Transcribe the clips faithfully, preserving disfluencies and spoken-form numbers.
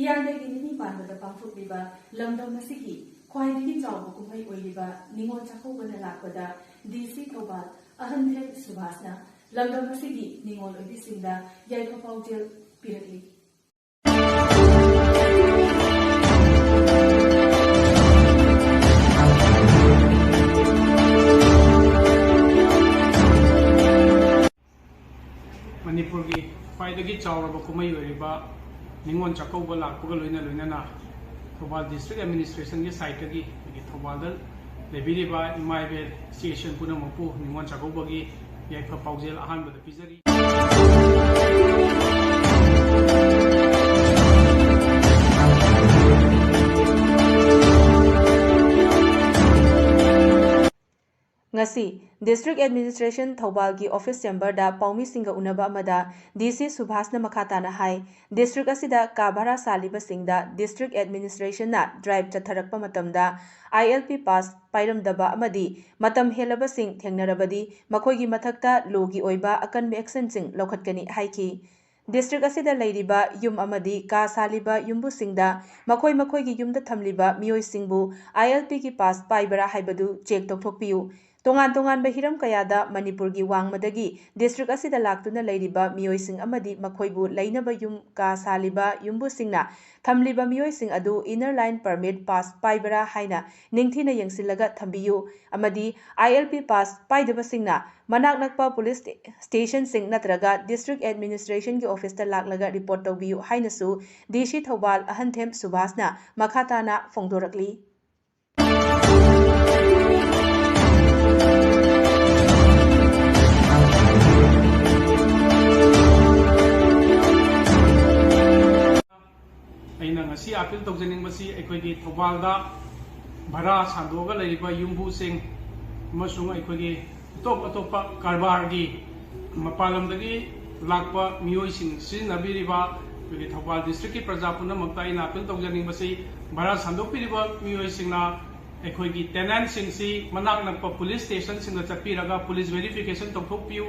ꯍꯤꯌꯥꯡꯒꯩꯒꯤ ꯅꯤꯅꯤ ꯄꯥꯟꯕꯗ ꯄꯥꯡꯊꯣꯛꯂꯤꯕ ꯂꯝꯗꯝ ꯑꯁꯤꯒꯤ ꯈ꯭ꯋꯥꯏꯗꯒꯤ ꯆꯥꯎꯕ ꯀꯨꯝꯍꯩ ꯑꯣꯏꯔꯤꯕ ꯅꯤꯉꯣꯜ ꯆꯥꯛꯀꯧꯕꯅ ꯂꯥꯛꯄꯗ ꯗꯤ ꯁꯤ ꯊꯧꯕꯥꯜ ꯑꯍꯟꯊꯦꯝ ꯁꯨꯚꯥꯁꯅ ꯂꯝꯗꯝ ꯑꯁꯤꯒꯤ ꯅꯤꯉꯣꯜ ꯑꯣꯏꯕꯤꯁꯤꯡꯗ ꯌꯥꯏꯐ ꯄꯥꯎꯖꯦꯜ ꯄꯤꯔꯛꯂꯤ꯫ ꯃꯅꯤꯄꯨꯔꯒꯤ ꯈ꯭ꯋꯥꯏꯗꯒꯤ ꯆꯥꯎꯔꯕ ꯀꯨꯝꯍꯩ ꯑꯣꯏꯔꯤꯕ ꯅꯤꯉꯣꯜ ꯆꯥꯛꯀꯧꯕ ꯂꯥꯛꯄꯒ ꯂꯣꯏꯅ ꯂꯣꯏꯅꯅ ꯊꯧꯕꯥꯜ ꯗꯤꯁꯇ꯭ꯔꯤꯛ ꯑꯦꯗꯃꯤꯅꯤꯁꯇ꯭ꯔꯦꯁꯟꯒꯤ ꯁꯥꯏꯠꯇꯒꯤ ꯑꯩꯈꯣꯏꯒꯤ ꯊꯧꯕꯥꯜꯗ ꯂꯩꯕꯤꯔꯤꯕ ꯏꯃꯥ ꯏꯕꯦꯜ ꯏꯆꯦ ꯏꯆꯟ ꯄꯨꯝꯅꯃꯛꯄꯨ ꯅꯤꯉꯣꯜ ꯆꯥꯛꯀꯧꯕꯒꯤ ꯌꯥꯏꯐ ꯄꯥꯎꯖꯦꯜ ꯑꯍꯥꯟꯕꯗ ꯄꯤꯖꯔꯤ꯫ ꯉꯁꯤ ꯗꯤꯁꯇ꯭ꯔꯤꯛ ꯑꯦꯗꯃꯤꯅꯤꯁꯇ꯭ꯔꯦꯁꯟ ꯊꯧꯕꯥꯜꯒꯤ ꯑꯣꯐꯤꯁ ꯆꯦꯝꯕꯔꯗ ꯄꯥꯎꯃꯤꯁꯤꯡꯒ ꯎꯅꯕ ꯑꯃꯗ ꯗꯤ ꯁꯤ ꯁꯨꯚꯥꯁꯅ ꯃꯈꯥ ꯇꯥꯅ ꯍꯥꯏ, ꯗꯤꯁꯇ꯭ꯔꯤꯛ ꯑꯁꯤꯗ ꯀꯥ ꯚꯔꯥ ꯁꯥꯜꯂꯤꯕꯁꯤꯡꯗ ꯗꯤꯁꯇ꯭ꯔꯤꯛ ꯑꯦꯗꯃꯤꯅꯤꯁꯇ꯭ꯔꯦꯁꯟꯅ ꯗ꯭ꯔꯥꯏꯕ ꯆꯠꯊꯔꯛꯄ ꯃꯇꯝꯗ ꯑꯥꯏ ꯑꯦꯜ ꯄꯤ ꯄꯥꯁ ꯄꯥꯏꯔꯝꯗꯕ ꯑꯃꯗꯤ ꯃꯇꯝ ꯍꯦꯜꯂꯕꯁꯤꯡ ꯊꯦꯡꯅꯔꯕꯗꯤ ꯃꯈꯣꯏꯒꯤ ꯃꯊꯛꯇ ꯂꯣꯒꯤ ꯑꯣꯏꯕ ꯑꯀꯟꯕ ꯑꯦꯛꯁꯟꯁꯤꯡ ꯂꯧꯈꯠꯀꯅꯤ ꯍꯥꯏꯈꯤ꯫ ꯗꯤꯁꯇ꯭ꯔꯤꯛ ꯑꯁꯤꯗ ꯂꯩꯔꯤꯕ ꯌꯨꯝ ꯑꯃꯗꯤ ꯀꯥ ꯁꯥꯜꯂꯤꯕ ꯌꯨꯝꯕꯨꯁꯤꯡꯗ ꯃꯈꯣꯏ ꯃꯈꯣꯏꯒꯤ ꯌꯨꯝꯗ ꯊꯝꯂꯤꯕ ꯃꯤꯑꯣꯏꯁꯤꯡꯕꯨ ꯑꯥꯏ ꯑꯦꯜ ꯄꯤꯒꯤ ꯄꯥꯁ ꯄꯥꯏꯕ꯭ꯔꯥ ꯍꯥꯏꯕꯗꯨ ꯆꯦꯛ ꯇꯧꯊꯣꯛꯄꯤꯌꯨ꯫ ꯇꯣꯉꯥꯟ ꯇꯣꯉꯥꯟꯕ ꯍꯤꯔꯝ ꯀꯌꯥꯗ ꯃꯅꯤꯄꯨꯔꯒꯤ ꯋꯥꯡꯃꯗꯒꯤ ꯗꯤꯁꯇ꯭ꯔꯤꯛ ꯑꯁꯤꯗ ꯂꯥꯛꯇꯨꯅ ꯂꯩꯔꯤꯕ ꯃꯤꯑꯣꯏꯁꯤꯡ ꯑꯃꯗꯤ ꯃꯈꯣꯏꯕꯨ ꯂꯩꯅꯕ ꯌꯨꯝ ꯀꯥ ꯁꯥꯜꯂꯤꯕ ꯌꯨꯝꯕꯨꯁꯤꯡꯅ ꯊꯝꯂꯤꯕ ꯃꯤꯑꯣꯏꯁꯤꯡ ꯑꯗꯨ ꯏꯟꯅꯔ ꯂꯥꯏꯟ ꯄꯔꯃꯤꯠ ꯄꯥꯁ ꯄꯥꯏꯕ꯭ꯔꯥ ꯍꯥꯏꯅ ꯅꯤꯡꯊꯤꯅ ꯌꯦꯡꯁꯤꯜꯂꯒ ꯊꯝꯕꯤꯌꯨ ꯑꯃꯗꯤ ꯑꯥꯏ ꯑꯦꯜ ꯄꯤ ꯄꯥꯁ ꯄꯥꯏꯗꯕꯁꯤꯡꯅ ꯃꯅꯥꯛ ꯅꯛꯄ ꯄꯨꯂꯤꯁ ꯁ꯭ꯇꯦꯁꯟꯁꯤꯡ ꯅꯠꯇ꯭ꯔꯒ ꯗꯤꯁꯇ꯭ꯔꯤꯛ ꯑꯦꯗꯃꯤꯅꯤꯁꯇ꯭ꯔꯦꯁꯟꯒꯤ ꯑꯣꯐꯤꯁꯇ ꯂꯥꯛꯂꯒ ꯔꯤꯄꯣꯔꯠ ꯇꯧꯕꯤꯌꯨ ꯍꯥꯏꯅꯁꯨ ꯗꯤ ꯁꯤ ꯊꯧꯕꯥꯜ ꯑꯍꯟꯊꯦꯝ ꯁꯨꯚꯥꯁꯅ ꯃꯈꯥ ꯇꯥꯅ ꯐꯣꯡꯗꯣꯔꯛꯂꯤ꯫ ꯑꯩꯅ ꯉꯁꯤ ꯑꯥꯄꯤꯜ ꯇꯧꯖꯅꯤꯡꯕꯁꯤ ꯑꯩꯈꯣꯏꯒꯤ ꯊꯧꯕꯥꯜꯗ ꯚꯔꯥ ꯁꯥꯟꯗꯣꯛꯑꯒ ꯂꯩꯔꯤꯕ ꯌꯨꯝꯕꯨꯁꯤꯡ ꯑꯃꯁꯨꯡ ꯑꯩꯈꯣꯏꯒꯤ ꯑꯇꯣꯞ ꯑꯇꯣꯞꯄ ꯀꯔꯕꯥꯔꯒꯤ ꯃꯄꯥꯟ ꯂꯝꯗꯒꯤ ꯂꯥꯛꯄ ꯃꯤꯑꯣꯏꯁꯤꯡ ꯁꯤꯖꯤꯟꯅꯕꯤꯔꯤꯕ ꯑꯩꯈꯣꯏꯒꯤ ꯊꯧꯕꯥꯜ ꯗꯤꯁꯇ꯭ꯔꯤꯛꯀꯤ ꯄ꯭ꯔꯖꯥ ꯄꯨꯝꯅꯃꯛꯇ ꯑꯩꯅ ꯑꯥꯄꯤꯜ ꯇꯧꯖꯅꯤꯡꯕꯁꯤ ꯚꯔꯥ ꯁꯥꯟꯗꯣꯛꯄꯤꯔꯤꯕ ꯃꯤꯑꯣꯏꯁꯤꯡꯅ ꯑꯩꯈꯣꯏꯒꯤ ꯇꯦꯅꯦꯟꯠꯁꯤꯡꯁꯤ ꯃꯅꯥꯛ ꯅꯛꯄ ꯄꯨꯂꯤꯁ ꯁ꯭ꯇꯦꯁꯟꯁꯤꯡꯗ ꯆꯠꯄꯤꯔꯒ ꯄꯨꯂꯤꯁ ꯚꯦꯔꯤꯐꯤꯀꯦꯁꯟ ꯇꯧꯊꯣꯛꯄꯤꯌꯨ꯫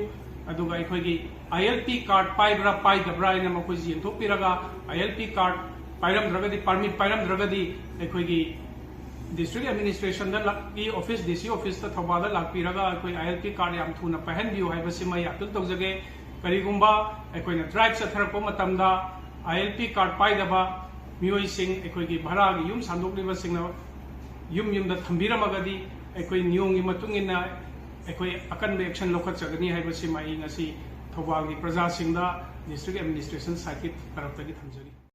ꯑꯗꯨꯒ ꯑꯩꯈꯣꯏꯒꯤ ꯑꯥꯏ ꯑꯦꯜ ꯄꯤ ꯀꯥꯔꯗ ꯄꯥꯏꯕ꯭ꯔꯥ ꯄꯥꯏꯗꯕ꯭ꯔꯥ ꯍꯥꯏꯅ ꯃꯈꯣꯏꯁꯤ ꯌꯦꯡꯊꯣꯛꯄꯤꯔꯒ ꯑꯥꯏ ꯑꯦꯜ ꯄꯤ ꯀꯥꯔꯗ ꯄꯥꯏꯔꯝꯗ꯭ꯔꯒꯗꯤ, ꯄꯥꯔꯃꯤꯠ ꯄꯥꯏꯔꯝꯗ꯭ꯔꯒꯗꯤ ꯑꯩꯈꯣꯏꯒꯤ ꯗꯤꯁꯇ꯭ꯔꯤꯛ ꯑꯦꯗꯃꯤꯅꯤꯁꯇ꯭ꯔꯦꯁꯟꯗ ꯂꯥꯛ-, ꯀꯤ ꯑꯣꯐꯤꯁ, ꯗꯤ ꯁꯤ ꯑꯣꯐꯤꯁꯇ ꯊꯧꯕꯥꯜꯗ ꯂꯥꯛꯄꯤꯔꯒ ꯑꯩꯈꯣꯏ ꯑꯥꯏ ꯑꯦꯜ ꯄꯤ ꯀꯥꯔꯗ ꯌꯥꯝ ꯊꯨꯅ ꯄꯥꯏꯍꯟꯕꯤꯌꯨ ꯍꯥꯏꯕꯁꯤꯃ ꯑꯩ ꯑꯄꯤꯜ ꯇꯧꯖꯒꯦ꯫ ꯀꯔꯤꯒꯨꯝꯕ ꯑꯩꯈꯣꯏꯅ ꯗ꯭ꯔꯥꯏꯚ ꯆꯠꯊꯔꯛꯄ ꯃꯇꯝꯗ ꯑꯥꯏ ꯑꯦꯜ ꯄꯤ ꯀꯥꯔꯗ ꯄꯥꯏꯗꯕ ꯃꯤꯑꯣꯏꯁꯤꯡ, ꯑꯩꯈꯣꯏꯒꯤ ꯚꯔꯥꯒꯤ ꯌꯨꯝ ꯁꯥꯟꯗꯣꯛꯂꯤꯕꯁꯤꯡꯅ ꯌꯨꯝ ꯌꯨꯝꯗ ꯊꯝꯕꯤꯔꯝꯃꯒꯗꯤ ꯑꯩꯈꯣꯏ ꯅꯤꯌꯣꯝꯒꯤ ꯃꯇꯨꯡ ꯏꯟꯅ ꯑꯩꯈꯣꯏ ꯑꯀꯟꯕ ꯑꯦꯛꯁꯟ ꯂꯧꯈꯠꯆꯒꯅꯤ ꯍꯥꯏꯕꯁꯤꯃ ꯑꯩ ꯉꯁꯤ ꯊꯧꯕꯥꯜꯒꯤ ꯄ꯭ꯔꯖꯥꯁꯤꯡꯗ ꯗꯤꯁꯇ꯭ꯔꯤꯛ ꯑꯦꯗꯃꯤꯅꯤꯁꯇ꯭ꯔꯦꯁꯟ ꯁꯥꯏꯠꯀꯤ ꯇꯔꯞꯇꯒꯤ ꯊꯝꯖꯔꯤ꯫